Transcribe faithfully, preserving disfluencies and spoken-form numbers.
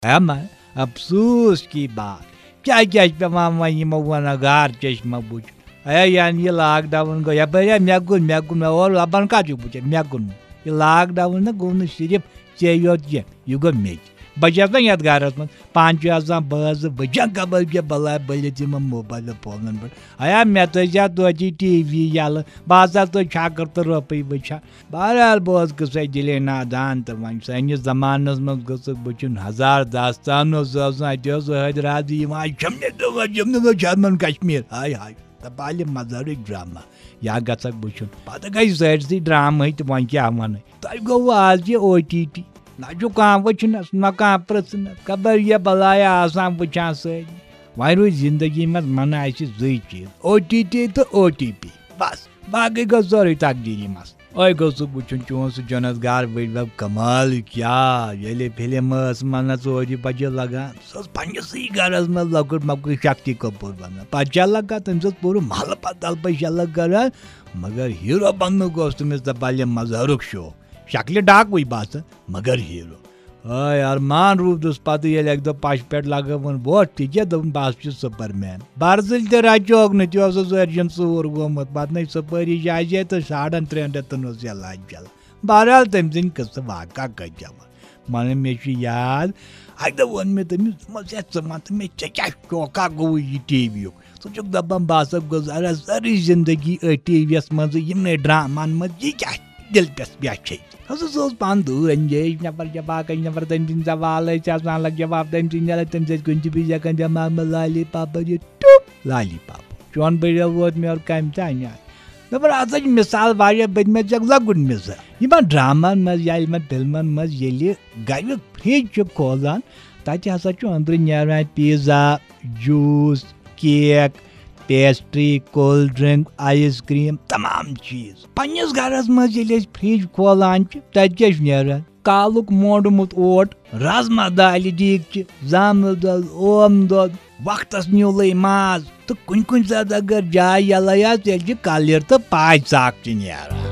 اما افسوس کی بات، کیٛاہ کیٛاہ چھِ پٮ۪وان وۄنۍ یِمو گۄناہ گار چشمہ وٕچھ؟ اے یعنی یہِ لاک ڈاوُن گوٚو یپٲرۍ، ہے مےٚ گوٚو، مےٚ گوٚو، مےٚ اور لبن کتھ چھُکھ وٕچھان؟ مےٚ گوٚو نہٕ یہِ لاک ڈاوُن، نہ گوٚو نہٕ صرف ژےٚ یوت کینٛہہ، یہِ گوٚو مےٚ تہِ۔ بہٕ چھَس نہ یتھ گرس منٛز، پانہٕ چھُ آسان بٲژ، بہٕ چھَس خبر کیٛاہ بلاے بٔلِتھ یِمن موبایل فونن پٮ۪ٹھ۔ ایا مےٚ تھٲے زِ توتہِ ٹی وی یلہٕ، بہٕ ہسا تُہۍ چھاکر تہٕ رۄپے وٕچھان۔ بہرحال بہٕ اوسُس قصے دِلے نادان، تہٕ وۄنۍ سٲنِس زمانس منٛز گوٚژھُکھ وٕچھُن ہزار داستان اوس آسان، اتہِ اوس أہدۍ رازٕ یِوان، چھَم نہٕ دِوان، چھَم نہٕ وۄنۍ جرمن کشمیر، ہاے ہاے۔ تہٕ بالہِ مزارٕکۍ ڈرامہ یا گژھکھ وٕچھُن۔ پتہٕ گٔے سٲرسٕے ڈرامہٕے تہٕ وۄنۍ کیٛاہ ونہٕ؟ تۄہہِ گوٚوٕ آز یہِ او ٹی ٹی، نہ چھُ کانٛہہ وٕچھنس، نہ کانٛہہ پرژھنس، خبر یہِ بلایا آسان وٕچھان سٲری۔ وۄنۍ روٗدۍ زندگی منٛز منہٕ اسہِ زٕے چیٖز، او ٹی ٹی تہٕ او ٹی پی، بس، باقٕے گوٚو سورُے تقدیٖری مسلہٕ۔ أے گوٚژھُکھ وٕچھُن چون سُہ جنت گار وٕڈویب کمال کیٛاہ، ییٚلہِ فلم ٲس منہ ژورِ بجہِ لگان، سۄ ٲس پننِسٕے گرس منٛز لۄکُٹ مۄکُٹ شکتی کپوٗر بنان۔ پتہٕ چھا لگان تٔمۍ سٕنٛز پوٗرٕ محلہٕ پتہٕ تلہٕ پٔتۍ چھا لگان، مگر ہیرو بننُک اوس تٔمِس دپان یہِ مظہرُک شوق، شکلہِ ڈاکوٕے باسان مگر ہیرو۔ آے ارمان روٗدُس پتہٕ ییٚلہِ اکہِ دۄہ پش پٮ۪ٹھ لگٲوُن وۄٹھ تہِ کیٛاہ دوٚپُن بہٕ ہسا چھُس سپر مین۔ برزٕلۍ تہِ رچوکھ نہٕ، تہِ اوسُس أرجن ژوٗر گوٚمُت، پتہٕ نَے سپٲرۍ جایہِ جایہِ تہٕ ساڑن ترٛٮ۪ن رٮ۪تن اوس یہِ علاج چلان۔ بہرحال تٔمۍ سٕنٛدۍ قصہٕ واقعہ کٔرۍ جمع۔ مگر مےٚ چھُ یاد، اکہِ دۄہ ووٚن مےٚ تٔمِس، دوٚپمس، "ہے، ژٕ وَن تہٕ مےٚ، ژےٚ کیٛاہ شوقا گوٚوُے یہِ ٹی وی یُک؟ ژٕ چھُکھ دَپان بہٕ ہسا گُزارٕ سٲرٕے زندگی أتھۍ ٹی وی یَس منٛزٕے، یِمنٕے ڈرامن منٛز، یہِ کیٛاہ دِلچسپی چھے؟" ہسا سُہ اوس پانہٕ دوٗر اندیش نفر، یا باقٕے نفر، تٔمۍ سٕنٛدۍ سوال ٲسۍ آسان الگ جواب، تٔمۍ سٕنٛدۍ نیران، تٔمۍ سۭتۍ کُنہِ تہِ وِزِ ہٮ۪کان دٮ۪ماغ منٛز لالی پاپا یہِ ٹیوٚپ۔ لالی پاپا۔ چون بٕڈیو ووت مےٚ اور کَمہِ تانۍ آے۔ دوٚپُن، اَتھ حظ چھِ مثال واریاہ، بہٕ دِمے ژےٚ اکھ لۄکُٹ مثال۔ یِمن ڈرامن منٛز یا یِمن فلمن منٛز ییٚلہِ گرِ فرج چھِ کھولان، تَتہِ ہسا چھُ أنٛدرٕ نیران pizza, juice, cake, pastry, cold drink, ice cream, تمام چیٖز۔ پننِس گرس منٛز ییٚلہِ أسۍ فرج کھولان چھِ، تَتہِ کیٛاہ چھُ نیران؟ کالُک مونڈمُت اوٹ، رازما دالہِ دیٖگچہِ، زامُت دۄد، اوم دۄد، وقتس نیوٗلٕے ماز، تہٕ کُنہِ کُنہِ ساتہٕ اگر جاے یلے آسہِ، تیٚلہِ چھِ کلیر تہٕ پاے ژاکھ تہِ نیران۔